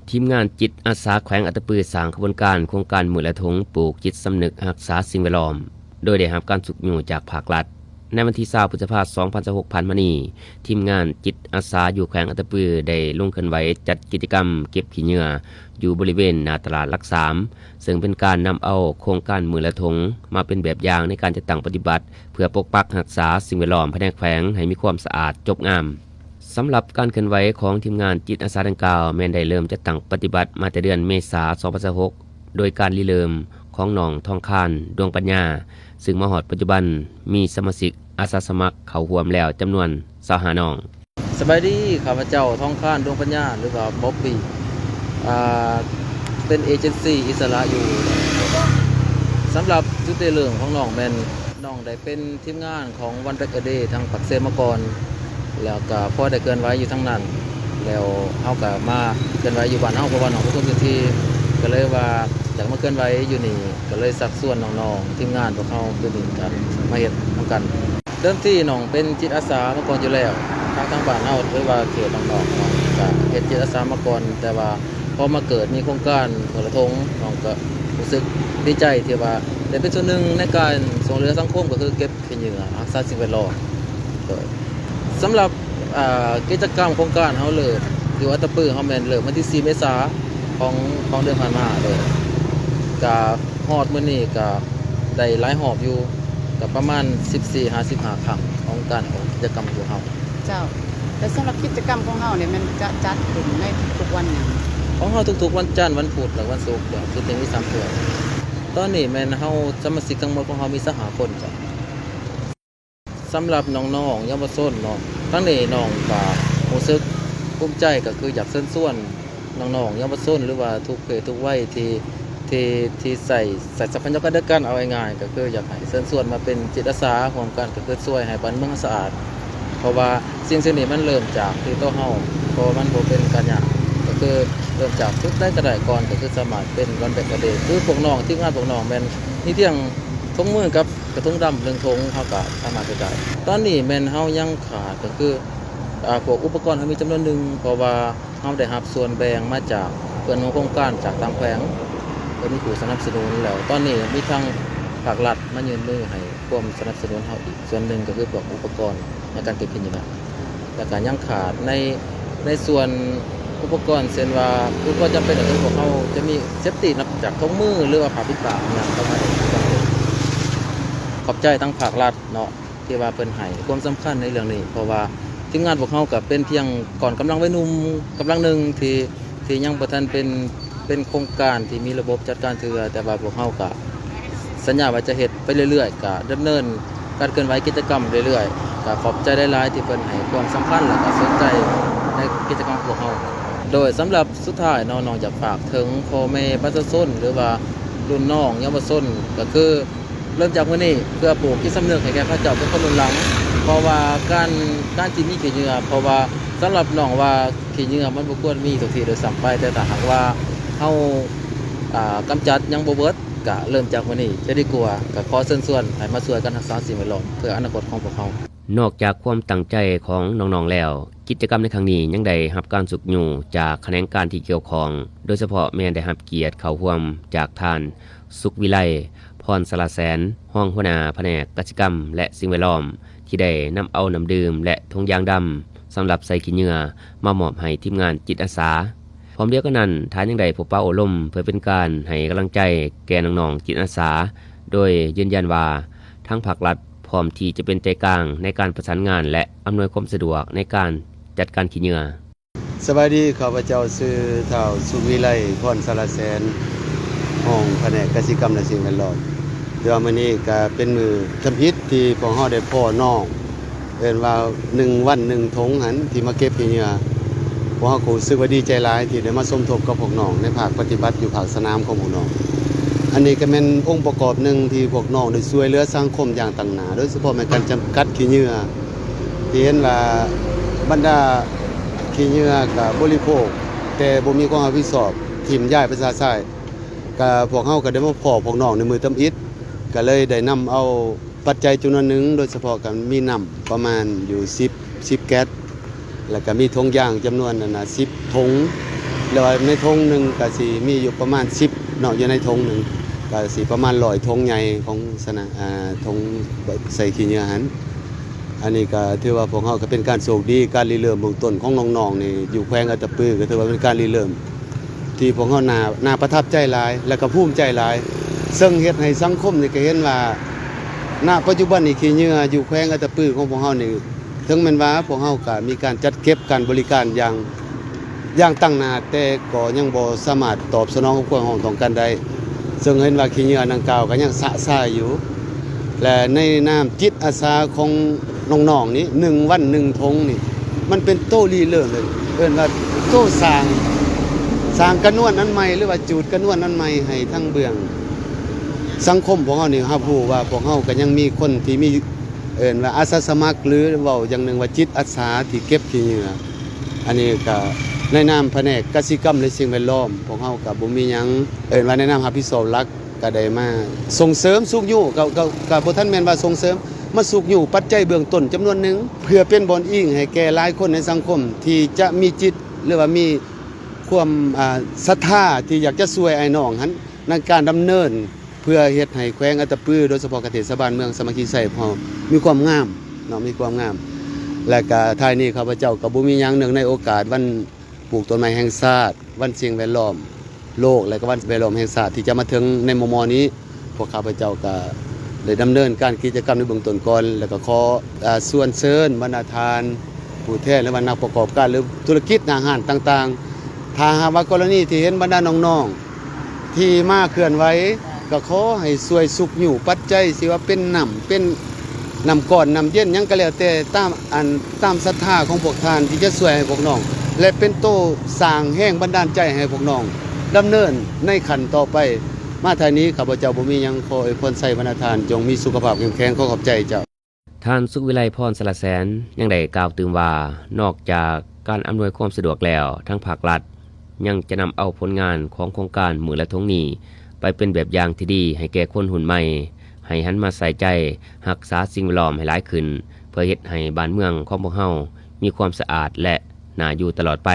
ທີມງານຈິດອາສາແຂວງອັດຕະປືສ້າງຂະບວນການໂຄງການມື້ລະທົງ ປູກຈິດສຳນຶກຮັກສາສິ່ງແວດລ້ອມ ໂດຍໄດ້ຮັບການຊຸກຍູ້ຈາກພາກລັດ. ໃນວັນທີຊາວ ພຶດສະພາ ສອງພັນຊາວຫົກ ຜ່ານມານີ້, ທີມງານຈິດອາສາຢູ່ແຂວງອັດຕະປືໄດ້ລົງເຄື່ອນໄຫວຈັດກິດຈະກຳເກັບຂີ້ເຫຍື້ອຢູ່ບໍລິເວນໜ້າຕະຫຼາດຫຼັກສາມ, ເຊິ່ງເປັນການນຳເອົາໂຄງການມື້ລະທົງມາເປັນແບບຢ່າງໃນການຈັດຕັ້ງປະຕິບັດ ເພື່ອປົກປັກຮັກສາສິ່ງແວດລ້ອມພາຍໃນແຂວງໃຫ້ມີຄວາມສະອາດຈົບງາມ. ສຳລັບການເຄື່ອນໄຫວຂອງທີມງານຈິດອາສາດັ່ງກ່າວ ແມ່ນໄດ້ເລີ່ມຈັດຕັ້ງປະຕິບັດມາແຕ່ເດືອນເມສາ ສອງພັນຊາວຫົກ ໂດຍການລິເລີ່ມຂອງນ້ອງທອງຄານ ດວງປັນຍາ, ຊຶ່ງມາຮອດປັດຈຸບັນມີສະມາຊິກອາສາສະໝັກເຂົ້າຮ່ວມແລ້ວຈຳນວນຊາວຫ້ານ້ອງ. ສະບາຍດີ, ຂ້າພະເຈົ້າ ທອງຄານ ດວງປັນຍາ ຫຼືວ່າ ບອບບີ ອ່າ ເປັນເອເຈັນຊີອິດສະຫຼະຢູ່. ສຳລັບຈຸດລິເລີ່ມຂອງນ້ອງແມ່ນ ນ້ອງໄດ້ເປັນທີມງານຂອງວັນແບັກອະເດ ທາງປາກເຊມາກ່ອນ ແລ້ວກະພໍໄດ້ເຄື່ອນໄຫວຢູ່ທາງນັ້ນ ແລ້ວເຮົາກະມາເຄື່ອນໄຫວຢູ່ບ້ານເຮົາ ເພາະວ່ານ້ອງເປັນຄົນພື້ນທີ່ ກະເລີຍວ່າຢາກມາເຄື່ອນໄຫວຢູ່ນີ້ ກະເລີຍຊັກຊວນນ້ອງໆ ທີມງານພວກເຮົາຢູ່ນີ້ກະມາເຮັດນຳກັນ. ເລີ່ມທີ່ນ້ອງເປັນຈິດອາສາມາກ່ອນຢູ່ແລ້ວ ທາງ ທາງບ້ານເຮົາ ຫຼືວ່າເຂດນ້ອງໆ ເນາະ ກະເຮັດຈິດອາສາມາກ່ອນ ແຕ່ວ່າພໍມາເກີດມີໂຄງການມື້ລະທົງ ນ້ອງກະຮູ້ສຶກດີໃຈທີ່ວ່າໄດ້ເປັນສ່ວນໜຶ່ງໃນການຊ່ວຍເຫຼືອສັງຄົມ ກະຄືເກັບ ຂີ້ເຫຍື້ອຮັກສາສິ່ງແວດລ້ອມ. ໂດຍ ສຳລັບ ເອີ ກິດຈະກຳໂຄງການເຮົາເລີ່ມຢູ່ອັດຕະປື ເຮົາແມ່ນເລີ່ມວັນທີສີ່ເມສາຂອງ ຂອງເດືອນຜ່ານມາ. ໂດຍ ກະຮອດມື້ນີ້ກະໄດ້ຫຼາຍຮອບຢູ່ ກະປະມານສິບສີ່ຫາສິບຫ້າຄັ້ງຂອງການອອກກິດຈະກຳຂອງເຮົາ. ເຈົ້າ ແລະ ສຳລັບກິດຈະກຳຂອງເຮົານີ້ແມ່ນຈະຈັດຂຶ້ນໃນທຸກໆວັນຫຍັງ? ຂອງເຮົາທຸກໆວັນຈັນ, ວັນພຸດ ແລະ ວັນສຸກ ເຈົ້າ ຄືເປັນມີສາມເທື່ອ. ຕອນນີ້ແມ່ນເຮົາ ສະມາຊິກທັງໝົດຂອງເຮົາມີຊາວຫ້າຄົນເຈົ້າ. ສຳລັບນ້ອງໆເຍົາວະຊົນເນາະ ທາງນີ້ນ້ອງກະຮູ້ສຶກພູມໃຈ ກະຄືຢາກເຊີນຊວນນ້ອງໆເຍົາວະຊົນ ຫຼືວ່າທຸກເພດທຸກໄວທີ່ ທີ່ ທີ່ໃຊ້ ໃຊ້ຊັບພະຍາກອນດຽວກັນ ເອົາງ່າຍໆ ກະຄືຢາກໃຫ້ເຊີນຊວນມາເປັນຈິດອາສາຮ່ວມກັນ ກະຄືຊ່ວຍໃຫ້ບ້ານເມືອງເຮົາສະອາດ ເພາະວ່າສິ່ງເຫຼົ່ານີ້ມັນເລີ່ມຈາກທີ່ໂຕເຮົາ ເພາະວ່າມັນບໍ່ເປັນການຍາກ ກະຄືເລີ່ມຈາກຈຸດໃດກະໄດ້ກ່ອນ ກະຄືສາມາດເປັນວັນແບັກອະເດ ຄືພວກນ້ອງ ທີມງານພວກນ້ອງແມ່ນມີພຽງຖົງມືກັບ ກະຖົງດຳໜຶ່ງຖົງ ເຮົາກະສາມາດເຮັດໄດ້. ຕອນນີ້ແມ່ນເຮົາຍັງຂາດກະຄື ອາ ພວກອຸປະກອນເຮົາມີຈຳນວນໜຶ່ງ ເພາະວ່າເຮົາໄດ້ຮັບສ່ວນແບ່ງມາຈາກເພື່ອນຮ່ວມໂຄງການຈາກຕ່າງແຂວງ ເພິ່ນມີຜູ້ສະໜັບສະໜູນ ແລ້ວຕອນນີ້ມີທາງພາກລັດມາຍື່ນມືໃຫ້ຄວາມສະໜັບສະໜູນເຮົາອີກສ່ວນໜຶ່ງ ກະຄືພວກອຸປະກອນໃນການເກັບຂີ້ເຫຍື້ອ. ແລ້ວກະຍັງຂາດໃນ ໃນສ່ວນອຸປະກອນ ເຊັ່ນວ່າອຸປະກອນຈຳເປັນ ກະຄືພວກເຮົາຈະມີເຊຟຕີເນາະ ຈາກຖົງມື ຫຼືວ່າຜ້າປິດປາກ ອີ່ຫຍັງປະມານນີ້. ຂອບໃຈທາງພາກລັດເນາະ ທີ່ວ່າເພິ່ນໃຫ້ຄວາມສຳຄັນໃນເລື່ອງນີ້ ເພາະວ່າທີມງານພວກເຮົາກະເປັນພຽງກ້ອນກຳລັງໄວໜຸ່ມກຳລັງໜຶ່ງທີ່ ທີ່ຍັງບໍ່ທັນເປັນ ເປັນໂຄງການທີ່ມີລະບົບຈັດການເທື່ອ ແຕ່ວ່າພວກເຮົາກະສັນຍາວ່າຈະເຮັດໄປເລື້ອຍໆ ກະດຳເນີນການເຄື່ອນໄຫວກິດຈະກຳເລື້ອຍໆ. ກະຂອບໃຈຫຼາຍໆທີ່ເພິ່ນໃຫ້ຄວາມສຳຄັນ ແລະກະສົນໃຈໃນກິດຈະກຳຂອງພວກເຮົາ. ໂດຍສຳລັບສຸດທ້າຍເນາະ ນ້ອງຢາກຝາກເຖິງພໍ່ແມ່ປະຊາຊົນ ຫຼືວ່າລຸ້ນນ້ອງເຍົາວະຊົນ ກະຄື ເລີ່ມຈາກມື້ນີ້ ເພື່ອປູກຈິດສຳນຶກໃຫ້ແກ່ເຂົາເຈົ້າເປັນຄົນລຸ້ນຫຼັງ ເພາະວ່າການ ການທີ່ມີຂີ້ເຫຍື້ອ ເພາະວ່າສຳລັບນ້ອງວ່າຂີ້ເຫຍື້ອມັນບໍ່ຄວນມີທຸກທີ່ໂດຍຊ້ຳໄປ ແຕ່ຖ້າຫາກວ່າເຮົາ ອາ ກຳຈັດຍັງບໍ່ເບິດ ກະເລີ່ມຈາກມື້ນີ້ຈະດີກວ່າ. ກະຂໍເຊີນຊວນໃຫ້ມາຊ່ວຍກັນຮັກສາສິ່ງແວດລ້ອມເພື່ອອະນາຄົດຂອງພວກເຮົາ. ນອກຈາກຄວາມຕັ້ງໃຈຂອງນ້ອງໆແລ້ວ, ກິດຈະກຳໃນຄັ້ງນີ້ຍັງໄດ້ຮັບການຊຸກຍູ້ຈາກຂະແໜງການທີ່ກ່ຽວຂ້ອງ, ໂດຍສະເພາະແມ່ນໄດ້ຮັບກຽດເຂົ້າຮ່ວມຈາກທ່ານ ສຸກວິໄລ ພອນສາລະແສນ, ຮອງຫົວໜ້າພະແນກກະສິກຳ ແລະ ສິ່ງແວດລ້ອມ ທີ່ໄດ້ນຳເອົານ້ຳດື່ມ ແລະ ຖົງຢາງດຳສຳລັບໃສ່ຂີ້ເຫຍື້ອມາມອບໃຫ້ທີມງານຈິດອາສາ. ພ້ອມດຽວກັນນັ້ນ, ທ່ານຍັງໄດ້ພົບປະໂອ້ລົມເພື່ອເປັນການໃຫ້ກຳລັງໃຈແກ່ນ້ອງໆຈິດອາສາ, ໂດຍຢືນຢັນວ່າທາງພາກລັດພ້ອມທີ່ຈະເປັນໃຈກາງໃນການປະສານງານ ແລະ ອຳນວຍຄວາມສະດວກໃນການຈັດການຂີ້ເຫຍື້ອ. ສະບາຍດີ, ຂ້າພະເຈົ້າຊື່ທ້າວ ສຸກວິໄລ ພອນສາລະແສນ, ຮອງພະແນກກະສິກຳ ແລະ ສິ່ງແວດລ້ອມ. ແຕ່ວ່າມື້ນີ້ກະເປັນມື້ທຳອິດທີ່ພວກເຮົາໄດ້ພໍ້ນ້ອງ ເອີ້ນວ່າໜຶ່ງວັນໜຶ່ງຖົງຫັ້ນ ທີ່ມາເກັບຂີ້ເຫຍື້ອ. ພວກເຮົາກະຮູ້ສຶກວ່າດີໃຈຫຼາຍທີ່ໄດ້ມາສົມທົບກັບພວກນ້ອງໃນພາກປະຕິບັດຢູ່ພາກສະໜາມຂອງພວກນ້ອງ. ອັນນີ້ກະແມ່ນອົງປະກອບໜຶ່ງທີ່ພວກນ້ອງໄດ້ຊ່ວຍເຫຼືອສັງຄົມຢ່າງຕັ້ງໜ້າ, ໂດຍສະເພາະແມ່ນການຈຳກັດຂີ້ເຫຍື້ອ ທີ່ເຫັນວ່າບັນດາ ຂີ້ເຫຍື້ອກະບໍລິໂພກ ແຕ່ບໍ່ມີຄວາມຮັບຜິດຊອບ ຖິ້ມຢາຍໄປຊະຊາຍ. ກະພວກເຮົາກະໄດ້ມາພໍ້ພວກນ້ອງໃນມື້ທຳອິດ ກະເລີຍໄດ້ນຳເອົາປັດໄຈຈຳນວນໜຶ່ງ ໂດຍສະເພາະກະມີນ້ຳປະມານຢູ່ສິບ ສິບແກັດ ແລ້ວກະມີຖົງຢາງຈຳນວນ ອັນນ່າ ສິບຖົງ ແລ້ວໃນຖົງໜຶ່ງກະຊິມີຢູ່ປະມານສິບເນາະ ຢູ່ໃນຖົງໜຶ່ງກະຊິປະມານຮ້ອຍຖົງໃຫຍ່ຂອງສະນະ ອາ ຖົງໃສ່ຂີ້ເຫຍື້ອຫັ້ນ. ອັນນີ້ກະຖືວ່າພວກເຮົາກະເປັນການໂຊກດີ ການລິເລີ່ມເບື້ອງຕົ້ນຂອງນ້ອງໆນີ້ ຢູ່ແຂວງອັດຕະປື ກະຖືວ່າເປັນການລິເລີ່ມທີ່ພວກເຮົາໜ້າ ໜ້າປະທັບໃຈຫຼາຍ ແລະກະພູມໃຈຫຼາຍ ເຊິ່ງເຮັດໃຫ້ສັງຄົມນີ້ກະເຫັນວ່າ ນະປັດຈຸບັນນີ້ ຂີ້ເຫຍື້ອຢູ່ແຂວງອັດຕະປືຂອງພວກເຮົານີ້ ເຖິງແມ່ນວ່າພວກເຮົາກະມີການຈັດເກັບການບໍລິການຢ່າງ ຢ່າງຕັ້ງໜ້າ ແຕ່ກໍຍັງບໍ່ສາມາດຕອບສະໜອງກັບຄວາມຮຽກຮ້ອງຕ້ອງການໄດ້ ເຊິ່ງເຫັນວ່າຂີ້ເຫຍື້ອດັ່ງກ່າວກໍຍັງຊະຊາຍຢູ່ ແລະ ໃນນາມຈິດອາສາຂອງນ້ອງໆນີ້ ໜຶ່ງວັນໜຶ່ງຖົງນີ້ ມັນເປັນໂຕລິເລີ່ມເລີຍ ເອີ້ນວ່າໂຕສ້າງ ສ້າງກະນວນອັນໃໝ່ ຫຼືວ່າຈູດກະນວນອັນໃໝ່ໃຫ້ທາງເບື້ອງສັງຄົມພວກເຮົານີ້ຮັບຮູ້ວ່າ ພວກເຮົາກໍຍັງມີຄົນທີ່ມີ ເອີ້ນວ່າອາສາສະໝັກ ຫຼືເວົ້າຢ່າງໜຶ່ງວ່າຈິດອາສາທີ່ເກັບຂີ້ເຫຍື້ອ. ອັນນີ້ກະໃນນາມພະແນກກະສິກຳ ແລະ ສິ່ງແວດລ້ອມ ພວກເຮົາກະບໍ່ມີຫຍັງ ເອີ້ນວ່າໃນນາມຮັບຜິດຊອບຫຼັກ ກະໄດ້ມາສົ່ງເສີມຊຸກຍູ້ ກະ ກະ ກະບໍ່ທັນແມ່ນວ່າສົ່ງເສີມ ມາຊຸກຍູ້ປັດໄຈເບື້ອງຕົ້ນຈຳນວນໜຶ່ງ ເພື່ອເປັນບ່ອນອີງໃຫ້ແກ່ຫຼາຍຄົນໃນສັງຄົມທີ່ຈະມີຈິດ ຫຼືວ່າມີຄວາມ ອາ ສັດທາທີ່ຢາກຈະຊ່ວຍອ້າຍນ້ອງຫັ້ນ ໃນການດຳເນີນ ເພື່ອເຮັດໃຫ້ແຂວງອັດຕະປື ໂດຍສະເພາະກະເທດສະບານເມືອງສາມັກຄີໄຊຂອງເຮົາມີຄວາມງາມເນາະ ມີຄວາມງາມ. ແລະກະທ້າຍນີ້ ຂ້າພະເຈົ້າກະບໍ່ມີຫຍັງ ເນື່ອງໃນໂອກາດວັນປູກຕົ້ນໄມ້ແຫ່ງຊາດ ວັນສິ່ງແວດລ້ອມໂລກ ແລະກະວັນແວດລ້ອມແຫ່ງຊາດທີ່ຈະມາເຖິງໃນມໍ່ໆນີ້ ພວກຂ້າພະເຈົ້າກະໄດ້ດຳເນີນການກິດຈະກຳໃນເບື້ອງຕົ້ນກ່ອນ ແລະກະຂໍ ອາ ຊວນເຊີນບັນດາທ່ານຜູ້ແທນ ຫຼືວ່ານັກປະກອບການ ຫຼືທຸລະກິດ ຫ້າງຮ້ານຕ່າງໆ ຖ້າຫາກວ່າກໍລະນີທີ່ເຫັນບັນດານ້ອງໆ ທີ່ມາເຄື່ອນໄຫວ ກະຂໍໃຫ້ຊ່ວຍຊຸກຍູ້ປັດໄຈ ຊິວ່າເປັນນ້ຳ ເປັນນ້ຳກ້ອນ ນ້ຳເຢັນ ຫຍັງກະແລ້ວແຕ່ ຕາມອັນ ຕາມສັດທາຂອງພວກທ່ານທີ່ຈະຊ່ວຍໃຫ້ພວກນ້ອງ ແລະເປັນໂຕສ້າງແຮງບັນດານໃຈໃຫ້ພວກນ້ອງດຳເນີນໃນຂັ້ນຕໍ່ໄປ. ມາທ້າຍນີ້ ຂ້າພະເຈົ້າບໍ່ມີຫຍັງ ຂໍອວຍພອນໃສ່ບັນດາທ່ານ ຈົ່ງມີສຸຂະພາບເຂັ້ມແຂງ ຂໍຂອບໃຈເຈົ້າ. ທ່ານ ສຸກວິໄລພອນ ສາລະແສນ ຍັງໄດ້ກ່າວຕື່ມວ່າ ນອກຈາກການອຳນວຍຄວາມສະດວກແລ້ວ ທາງພາກລັດຍັງຈະນຳເອົາຜົນງານຂອງໂຄງການມື້ລະຖົງນີ້ ໄປເປັນແບບຢ່າງທີ່ດີໃຫ້ແກ່ຄົນຮຸ່ນໃໝ່ ໃຫ້ຫັນມາໃສ່ໃຈຮັກສາສິ່ງແວດລ້ອມໃຫ້ຫຼາຍຂຶ້ນ ເພື່ອເຮັດໃຫ້ບ້ານເມືອງຂອງພວກເຮົາມີຄວາມສະອາດ ແລະ ໜ້າຢູ່ຕະຫຼອດໄປ.